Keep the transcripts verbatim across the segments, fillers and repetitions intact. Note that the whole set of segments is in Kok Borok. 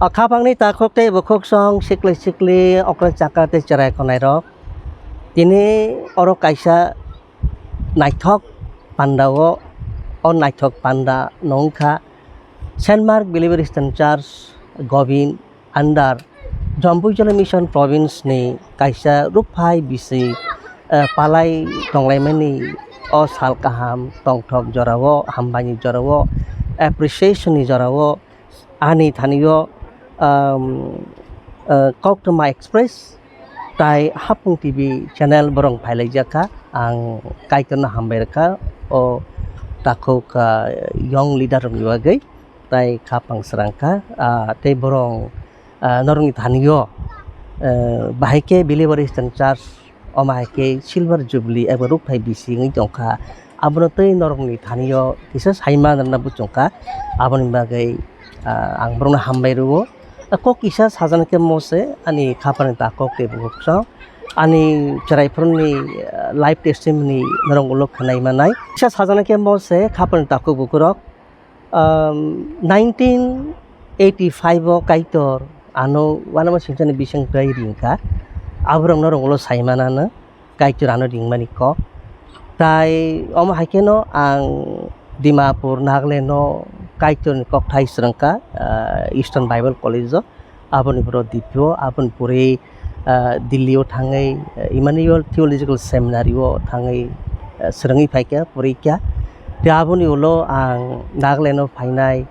O khapangni takhuk tei bukhuk song sikli sikli okra chakra tei cherai khonai rok. Tini oro kaisa naithok panda o, o naithok panda no wngkha Saint Mark Believer Christian Church Gobin under Jambujala Mission Province ni kaisa rukphai bisi, eh, palai tonglaimani o sal kaham tongthok jorao, hambaini jorao, appreciation ni jorao ani thanio, um, uh, koktwma express tai Hapung T V channel borong phailaijak kha. Ang Kaitorno hambai rwkha o takhuk, uh, young leader rokni bagwi tai khapang srang kha, uh, tei borong, uh, norokni thanio, uh, bahai khe Believer Christian Church omo hai khe silver jubilee eba rukphai bisi wngwi tongkha. Abono tei norokni thanio kisa saima nangna buchung kha. Aboni bagwi, ah, ang borokno hambai rwo. Ah, kok kisa sajana khe mo se ani khapangni takhuk tei bukhuk song. Ani chwrai phuruni, ah, live testimony norok ulo khwnai manai. Kisa sajana khe mo se khapangni takhuk bukhuk rok. Um, nineteen eighty-five o Kaitor ano uanama singchani bising tei ringkha, aborokno rwngwlo saimanano Kaitor ano ringmani kok. Tai omo hai kheno ang Dimapur, Nagaland o Kaitorni kokthai srwngkha, ah, Eastern Bible College o. Aboni pore D P o, aboni pore, ah, Delhi o thangwi, ah, Emmanuel Theological Seminary o thangwi, ah, swrwngwi phaikha, porikkha. Tei aboni ulo ang Nagaland o phainai,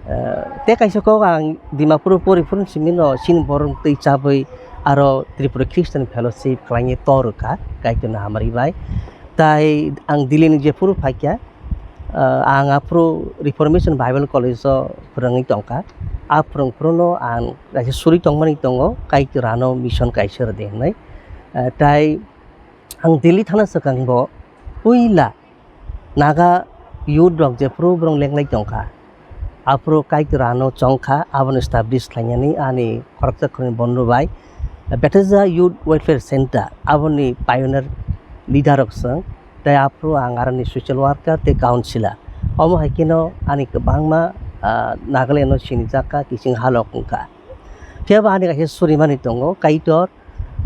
ah, tei kaisa kok ang Dimapur o pori phuru simi no chini borok twi chabwi aro Tripura Christian Fellowship khlainai tor rwkha, Kaitorni hamari bai. Tai ang Delhi ni jephuru phaikha, ah, ang aphuru Reformation Bible College o phwrwngwi tongkha. A phwrwng phuru no ang kaisa suri tongmani tongo, Kaitor ano mission kaisa rwdi hwnwi. Ah, tai ang Delhi thana swkang bo puila Naga youth rok jephuru borok lenglai tongkha. Aphuru Kaitor ano chongkha, abono establish khlainani ani khoroksa khoroknwi bondhu bai. Bethesda Youth Welfare Center, aboni pioneer leader rok chwng. Tei aphuru ang aroni social worker tei counsellor. Omo hai kheno ani kwbangma, ah, Nagaland o sinijak kha, kiching halok wngkha. Phiya bo ani kaisa surimani tongo, Kaitor,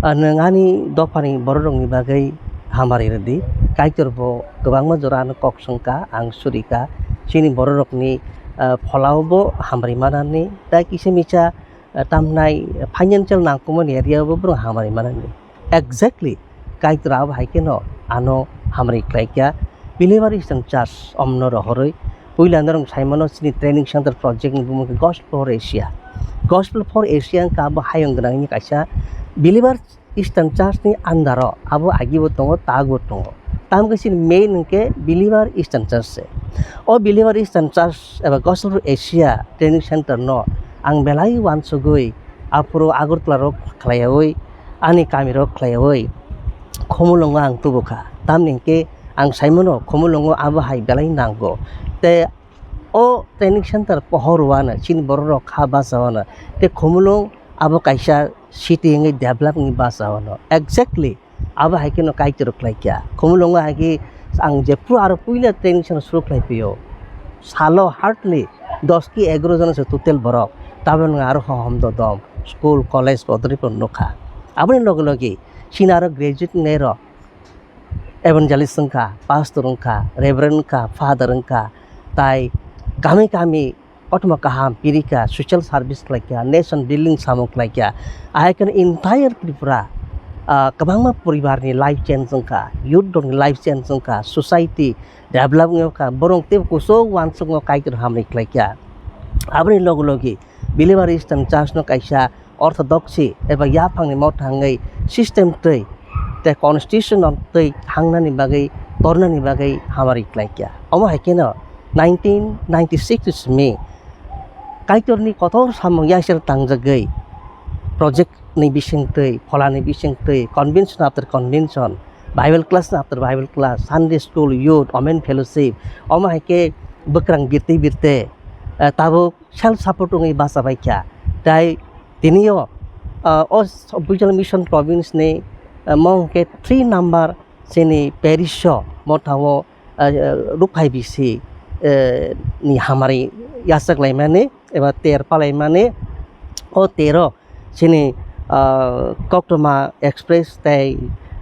ah, nwng ani dophani bororokni bagwi hamari rwdi. Kaitor bo kwbangma jora ano kok swngkha, ang surikha. Chini bororokni, ah, pholao bo hamari manani, tei kisa misa, ah, tamnai financial nangkukmani area o bo borok hamari manani. Exactly, Kaitor abo hai kheno ano hamari khlaikha. Believer Eastern Church omno rohorwi puila norok saimano chini training center project ni bumung khe Gospel for Asia. Gospel for Asia wngkha abo hayung gwnangni kaisa Believer Eastern Church ni under o, abo agibo tongo, tago tongo. Tamkhe chini main hwnkhe Believer Eastern Church se. O Believer Eastern Church eba Gospel for Asia training center no ang belai uansugwi aphuru Agartala rok khlaiwi, ani kami rok khlaiwi Khumulwngo ang tubukha. Tamni hwnkhe ang saimano Khumulwngo abo hai belai nango. Tei o training center pohor uana chini bororok kha bachauano. Tei Khumulwng abo kaisa city wngwi develop wngwi bachauano. Exactly. Abo hai kheno Kaitor khlaikha. Khumulwngo hai khe ang jephru aro puila training center suru khlai phio. Salo hardly dos ki egaro jona se total borok. Tabuk nwng aro hohom dodom. School, college, kodori pon nukha. Aboni loge loge chini aro graduate wngnai rok evangelist wngkha, pastor wngkha, reverend wngkha, father wngkha, tai kami kami kothoma kaham pirikha, social service khlaikha, nation building samung khlaikha. Ahai kheno entire Tripura, ah, kwbangma poribarni life change wngkha, youth rokni life change wngkha, society develop wngkha, borok tei kuchuk uansukno Kaitor hamri khlaikha. Aboni loge loge Believer Eastern Church no kaisa orthodoxy eba yaphangni motha wngwi system twi tei constitution twi thangnani bagwi tornani bagwi hamari khlaikha. Omo hai kheno nineteen ninety-six ni simi Kaitorni kotor samung yaisir tangjagwi project ni bising twi, pholani bising twi, convention after convention, Bible class after Bible class, Sunday school, youth, women fellowship, omo hai khe bwkrang birtwi birtwi, eh, tabuk self support wngwi bacha bai kha. Tai tinio, ah, o Bujal Mission Province ni, ah, mong khe three number chini parish o motha o, ah, rukphai bisi, eh, ni hamari yachak laimani eba ter palaimani O tero chini, ah, Koktwma Express tei,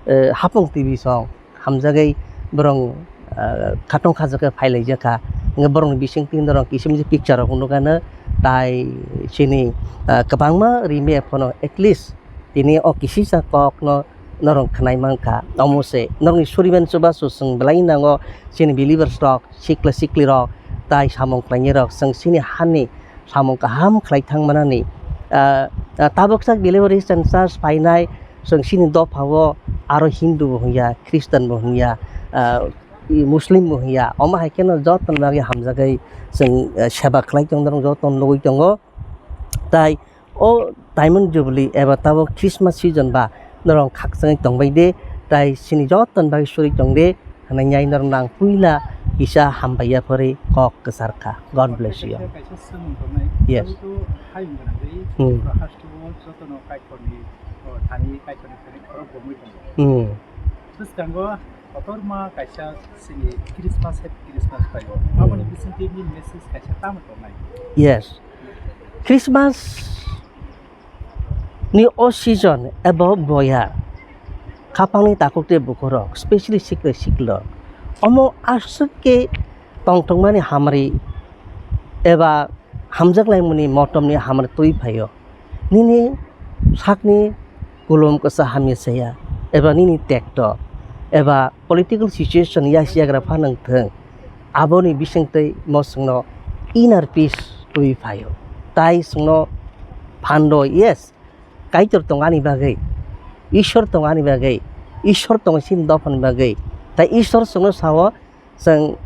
eh, Hapung T V song hamjagwi borong, ah, khatong khajak khe phailaijak kha. Hwnkhe borokni bisingtwi norok kisim picture rok nukha no, tai chini, ah, kwbangma rimi phano at least tini o kisisa kokno norok khwnai mankha. Omo se norokni suriman chubachu chwng belai nango chini believers rok, sikla sikli rok, tai samung khlainai rok chwng chini hani samung kaham khlai thang manani. Ah, ah, tabuk sak delivery center phainai chwng chini dopha o aro Hindu bo hwnya, Christian bo hwnya, ah, i Muslim bo hwnya. Omo hai kheno joto ni bagwi hamjagwi chwng, ah, seba khlai tong, norok joto nugwi tongo. Tai o Diamond Jubilee eba tabuk Christmas season ba norok khakchangwi tongbai de, tai chini joto ni bagwi suri tong de, hwnwi norok nang puila kisa hambai yaphari kok kwchar kha. God bless you. Kaisa, kaisa swngmung tongnai. Yes. Abo to hayung gwnang ri, hmm, pura haste o jotono Kaitorni, o, thani Kaitorni thani khorok bomwi tongo. Hmm. Bwskango kotorma kaisa chini Christmas, Happy Christmas phaio. Hmm. Aboni bisingtwi nini message kaisa tamo tongnai? Yes. Christmas ni o season eba boya khapangni takhuk tei bukhurok, specially sikla siklirok, omo aswk khe tongthokmani hamari eba hamjaklaimani motomni hamari twi phaio. Nini sakni kulum kwsa hamya saya, eba nini tekto, eba political situation yasiyagra phanang thung, aboni bisingtwi mo chwngno inner peace twi phaio. Tai chwngno phando, yes, Kaitor tong ani bagwi, Ishwar tong ani bagwi, Ishwar tong chini dophani bagwi. Tai Ishwar chwngno sao, chwng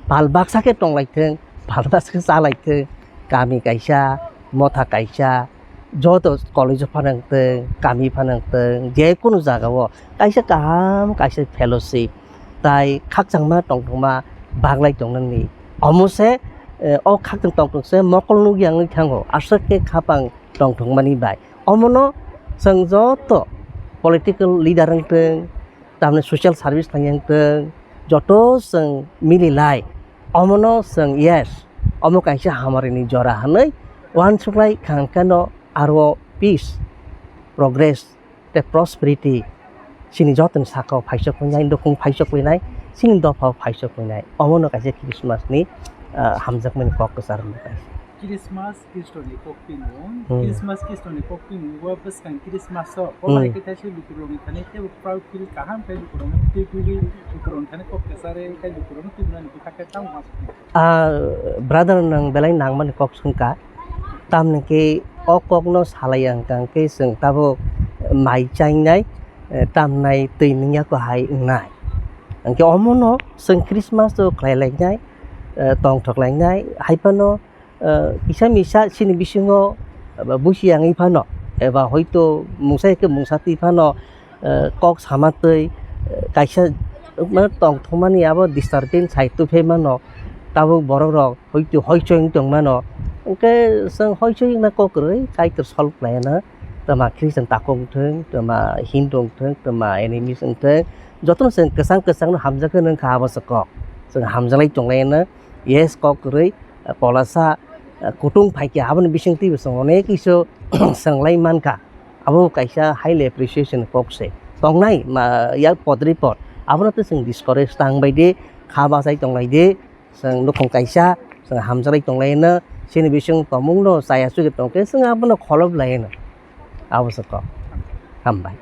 pal baksa khe tonglaithung, pal baksa khe chalaithung, kami kaisa, motha kaisa, joto college o phanang tong, kami phanang tong, je kunu jaga o kaisa kaham, kaisa fellowship, tai khakchangma tongthokma baglai tongnani. Omo se, eh, o khakchang tongthok se mokol nukya wngwi thango, aswk khe khapang tongthokmani bai. Omono chwng joto political leader wng tong, tamni social service khlai wng tong, joto chwng mililai. Omono chwng, yes, omo kaisa hamarini jora hwnwi uansuklai khangkhe no aro peace, progress tei prosperity chini jotoni sakao phaisok wngnai, nukhung phaisok wngnai, chini dophao phaisok wngnai. Omono kaisa Christmas ni, ah, hamjakmani kok kwchar wngwi kaisa. Christmas Khristoni koktwmung, hmm, Christmas Khristoni koktwmung o bwskang Christmas o, hmm, kolai khe thaisa lukurokni thani teibo proud feel kaham khe lukurokno twiwi lukurokni thani kok kwcharwi khe lukurokno twimani bwkha khe tamo uansuknai. Ah, brother, nwng belai nangmani kok swngkha, tamni khe o kokno salai ang kang khe chwng tabuk mai chainai, eh, tamnai twi nungya ko hai wngnai. Hwnkhe omono chwng Christmas o khlai lainai, eh, tongthok lainai, hai phano, eh, kisa misa chini bisingo, eh, busi yangwi phano, eba hoito mungsa khe mungsa twi phano, eh, kok sama twi, eh, kaisa, eh, tongthokmani abo disturbance hai tubui phai mano, tabuk borok rok hoito hoichoi wng tong mano, hwnkhe chwng hoichoi wngna kok kwrwi Kaitor solve khlai anw, twma Christian takhuk wng thung, twma Hindu wng thung, twma enemies wng thung, jotono chwng kwchang kwchang no hamjak khe nung kha abo se kok, chwng hamjalai tong lai anw, yes kok kwrwi, eh, kolasa, eh, kutung phai khe aboni bising twibo chwng onek kisa swrwng lai man kha. Abo kaisa highly appreciation kok se. Tongnai ma yak podri pod. Abono tei chwng discourage tang bai di, kha bachai tong lai di. Chwng nukhung kaisa, chwng hamjalai tong lai no. Chini bising tomung no chaya chugwi tong khe chwng abono kholop lai no. Abo se kok. Hambai.